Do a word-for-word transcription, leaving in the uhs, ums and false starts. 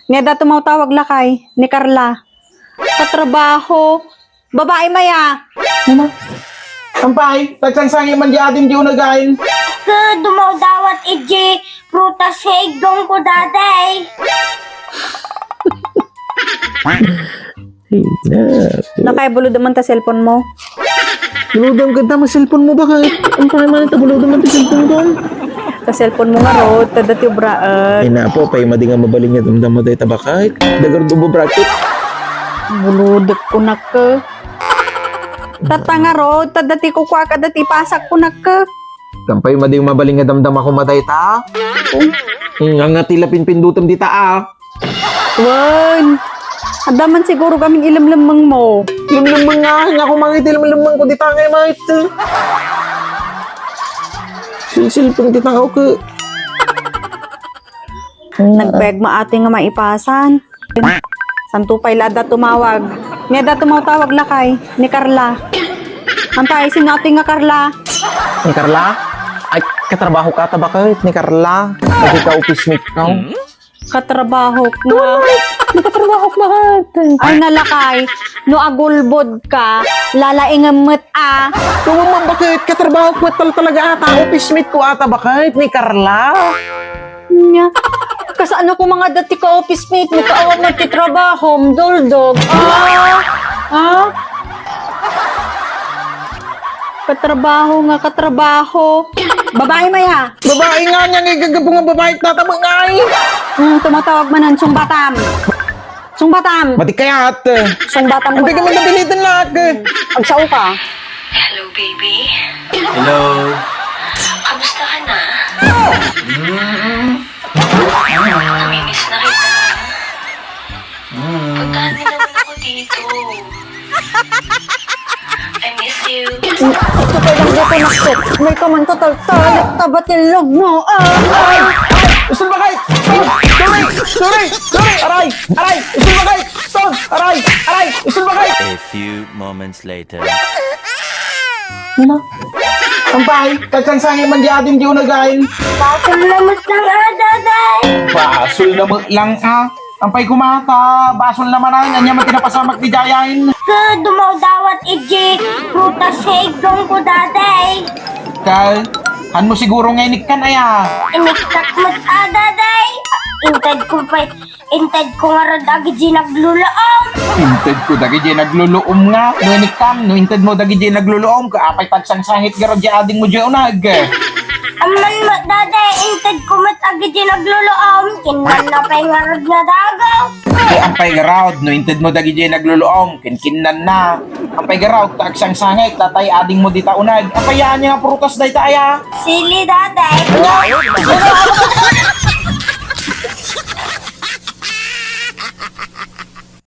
Nia da tumawtawag lakay ni Carla. Katrabaho. Babae maya. Ano? Ampay, tagsangsangit man di adim di unagain. Ke, dumawdawat iti prutas nga igdong ko, Daday. Ay, na. Nakay, bulodem man ta cellphone mo. Bulodem ket ta cellphone mo, bakit? Ampay man ta bulodem man ta cellphone ko. Ta cellphone mo ngarud, ta dati ubraet. Ay, napo, pay madi nga mabalin nga damdama dayta, bakit? Dagar dubo bracket. Bulodek ko nak. Tatta ngarud, ta dati kukuak, dati pasak ko nak. Ampay madi nga mabalin nga damdama ko dayta. Nga nga ti la pinpindutem dita, ah. Wen, adda man siguro gamin ilemlemmeng mo. Ilemlemmeng nga, nga ako mangiti ilemlemmeng ko dita nga, mait. Silsilpeng ti tao ke. Nagpeg maati nga maipasan. Santo pay la adda tumawag. Nia da tumawtawag lakay ni Carla. Ampay, sino ati nga Carla? Ni Carla? Ay, katrabaho ka ta bakit ni Carla? Naging ka-office mate ka? Katrabaho nga. Nakatrabaho ka, bakit? Ay, nalakay. No agulbod ka, lalaingem met a. Tumama, bakit? Katrabaho ko tal-, talaga ata. Office mate ko ata, bakit? Ni Carla? Nia. Kasano ko nga dati ka-office mate mo, kaawan mo ti trabaho, duldog. Ah? Ah? Katrabaho nga katrabaho. Babae maya. Babae nga nia nga igagapu nga babae, tatama nga ay. Hmm, tumatawag manen, sungbatam. Sungbatam. Mati kayat. Sungbatam ko. Ang bigyan mo na. Nabilitan lahat, eh. Agsao ka. Hello, baby. Hello. Kamusta ka na? Mm. Namimiss na kita. Mm. Puntahan mo naman ako dito. I miss you. Ito kay lang dito na. May kaman total talent, tabatilog mo. Ah, ah. Ay! Ay! Usul ba kay? Sorry! Sorry! Sorry! Aray! Aray! Usul ba kay? Stop! Aray! Aray! Usul ba kay? A few moments later. Ano? Ampay, tagsangsangit man di adim di unagain. Basol na met lang, ah, Daday. Basol na met lang, ah. Ampay kumata, basol na manen, ania man ti napasamak ti dayain. Ke, dumawdawat iti prutas nga igdong ko, Daday. Kal, han mo siguro nga inikkan aya? Inikkak met, ah, Daday. Inted ko pay, inted ko ngarud dagiti nagluluom. Inted ko dagiti nagluluom nga. No inikkam, no inted mo dagiti nagluluom, ke apay tagsangsangit ngarud di ading mo di unag? Amman met, Daday, inted ko met dagiti nagluluom. Kinnanna pay ngarud nga dagus. Di ampay ngarud, no inted mo dagiti nagluluom, kinkinnanna. Ampay ngarud, ta agsangsangit, tatay ading mo dita unag. Ampay ania nga prutas dayta aya? Sili, Daday.